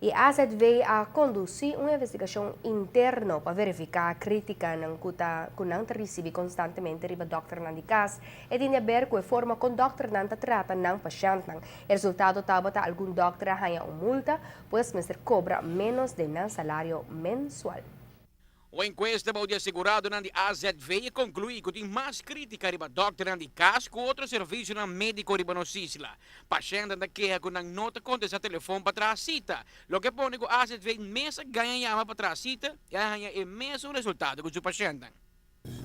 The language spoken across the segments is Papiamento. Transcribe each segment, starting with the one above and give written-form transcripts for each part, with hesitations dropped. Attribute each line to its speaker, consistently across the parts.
Speaker 1: E AZV a conduci un investigacion interno pa verifica criticanan cu ta cu nan ta ricibi constantemente riba dokternan di cas. E tin di haber cu e forma con dokternan ta trata nan pashentnan. E resultado tabata algun dokter a haña un multa, pues mester cobra menos den nan salario mensual.
Speaker 2: Un enkuesta bou di aseguradonan di AZV a konkluí ku tin mas krítika riba dòkternan di kas ku otro servisionan médiko riba nos isla. Pashèntnan ta keha ku nan no ta kontestá telefòn pa traha sita, loke a pone ku AZV mes a gaña yama pa traha sita i a haña e mesun resultado ku su pashèntnan.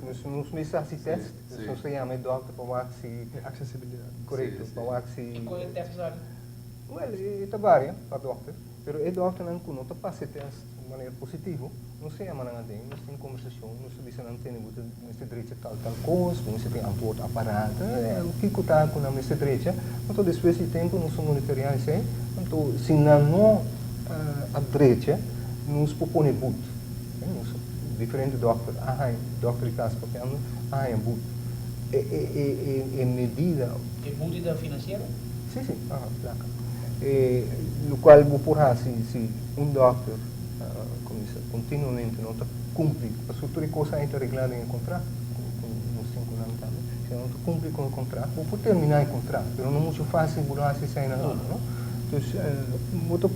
Speaker 3: Nos mester hasi test, dus nos ta yama e dòkter pa wak si.
Speaker 4: E aksesibilidat.
Speaker 3: Korekto, pa wak si.
Speaker 5: I kon e test a sali?
Speaker 3: Wèl, e ta varia pa dòkter, pero e dòkternan ku no ta pasa e test di manera positivo, nos ta yama nan aden, nos tin kombersashon, nos ta bisa nan tene bo ta mester drecha tal tal kos, bo mester tin antwoordapparaat, kiko ta ku nan mester drecha. Anto despues di tempu nos ta monitoreá esei, anto si nan no a drecha, nos por pone but. Nos diferente dòkter a haña, dòkter di kas papiando, a haña but. E medida.
Speaker 5: E but ta finansiero?
Speaker 3: Si, si, aha, plaka. E lokual bo por hasi si un dòkter kuminsá kontinuamente no ta kumpli, pasobra tur e kosnan ei ta reglá den e kontrakt ku nos tin ku nan tambe. Si nan no ta kumpli ku e kontrakt, bo por terminá e kontrakt, pero no muchu fásil bo lo hasi esei na Aruba, no? Dus bo ta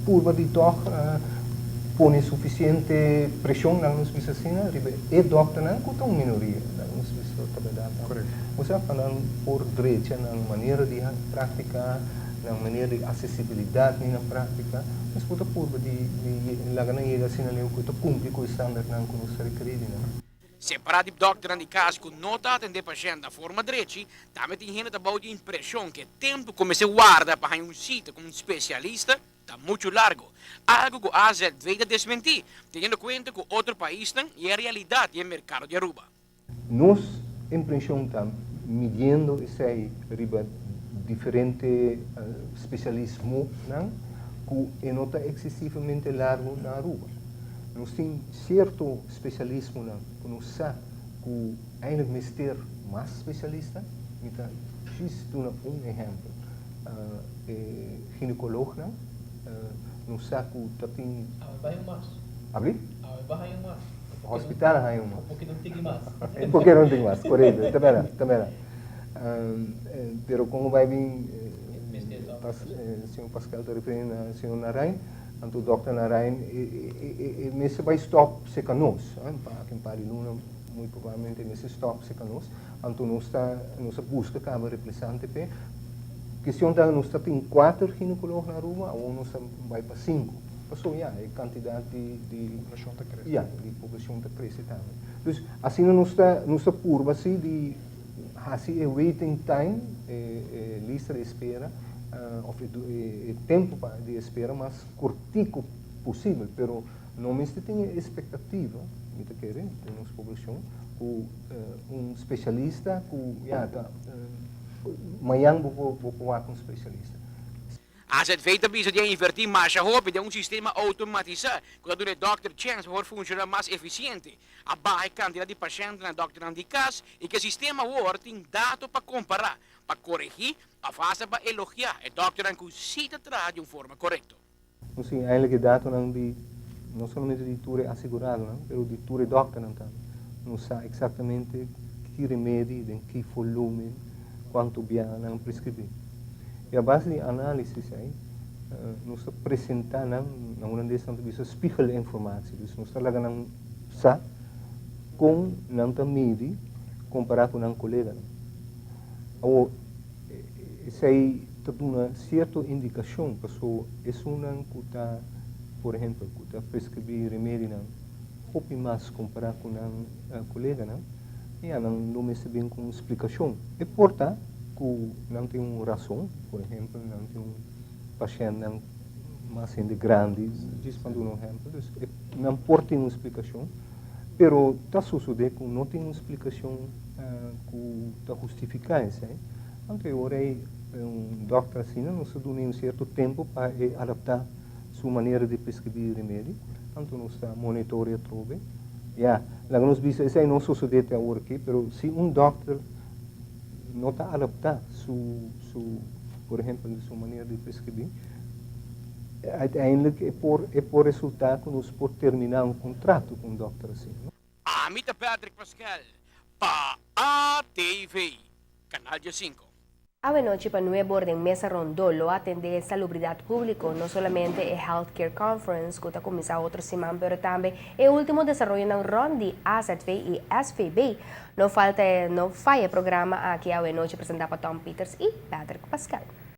Speaker 3: purba di tòg pone sufisiente preshon, laga nos bisa asina, riba e dòkternan ku ta un minoria, laga nos bisa ta bèrdat tambe. Osea pa nan por drecha nan manera di práktika, nan manera di asesibilidat ni nan práktika, nos por ta purba di laga nan yega asina leu ku e ta kumpli ku e standardnan ku nos ta rekerí di nan.
Speaker 2: Separá di dòkternan di kas ku no ta atendé pashènt na forma drechi, tambe tin hende ta bou di impreshon ku e tempu ku mester warda pa haña un sita ku un spesialista ta muchu largu, algu ku AZV ta desmentí, teniendo kuenta ku otro paisnan i e realidat di e merkado di Aruba.
Speaker 3: Nos impreshon ta midiendo esei riba diferente spesialismonan ku e no ta eksesivamente largu na Aruba. Nos tin sierto spesialismonan ku nos sa ku eindelijk mester mas spesialista. Mi ta djis duna un ehèmpel, e ginekoloognan nos sa ku ta tin.
Speaker 5: Awe bai un mas.
Speaker 3: Abri?
Speaker 5: Awe bai un mas.
Speaker 3: Hospital a haña un mas.
Speaker 5: Un poquito un tiki mas.
Speaker 3: Un poquito un tiki mas, korekto. Ta bèrdat, ta bèrdat. Pero komo bai bin señor Pascal ta referí na señor Narain, anto dòkter Narain e mester bai stòp serka nos. Pa aki un par di luna muy probablemente e mester stòp serka nos. Anto nos ta nos a buska kaba replesante p'e. Kestion ta nos ta tin kuater ginekoloog na Aruba, awor nos ta bai pa sinku. Pasobra ya e kantidat di di
Speaker 4: Poblashon ta krese.
Speaker 3: Ya, di poblashon ta krese tambe. Dus asina nos ta nos ta purba si di hasi e waiting time, e e lista di espera òf e e tempu pa di espera mas kortiku posibel, pero no mester tin e espektativa, mi ta kere, den nos poblashon ku un spesialista ku ya ta mañan bo por bo por wak un spesialista.
Speaker 2: AZV ta bisa di a invertí masha hopi den un sistema outomatisá ku ta duna e dòkter chèns pa por funshoná mas efisiente. A baha e kantidat di pashèntnan na dòkternan di kas i ku e sistema awor tin dato pa kompará, pa koregí òf asta pa elogiá e dòkternan ku sí ta traha di un forma korekto.
Speaker 3: Nos tin eindelijk e datonan di no solamente di tur e aseguradonan, pero di tur e dòkternan tambe. Nos sa eksaktamente ki remedi, den ki volumen, kuantu bia nan a preskribí. I a base di análisis ei, nos ta presentá nan, na hulandes nan ta bisa spiegelinformatie, dus nos ta laga nan sa kon nan ta midi kompará ku nan koleganan. Awor, esei ta duna sierto indikashon paso esunnan ku ta, por ehempel, ku ta preskribí remedinan hopi mas kompará ku nan koleganan, ya nan lo mester bin ku un splikashon. E por ta ku nan tin un rason, por ehempel, nan tin un pashèntnan mas hende grandi, djis pa duna un ehempel, dus nan por tin un splikashon, pero ta sosodé ku no tin un splikashon ku ta hustifiká esei. Anto e ora ei un dòkter asina nos ta dun'é un sierto tempu pa e adaptá su manera di preskribí remedi, anto nos ta monitorea atrobe. Ya, laga nos bisa esei no sosodé te awor aki, pero si un dòkter no ta adaptá su, su, por ehempel, su manera di preskribí. Uiteindelijk e por resultá ku nos por terminá un kontrato ku un dòkter asina. No?
Speaker 2: Ami ta Patrick Pascal, pa ATV, Kanal 5.
Speaker 1: Awe nochi pa 9 or den Mesa Rondó lo atendé salubridat públiko, no solamente e Healthcare Conference ku ta kuminsá otro siman, pero tambe e último desaroyonan rònt di AZV i SVB. No falta, no faya e programa aki awe nochi presentá pa Tom Peters i Patrick Pascal.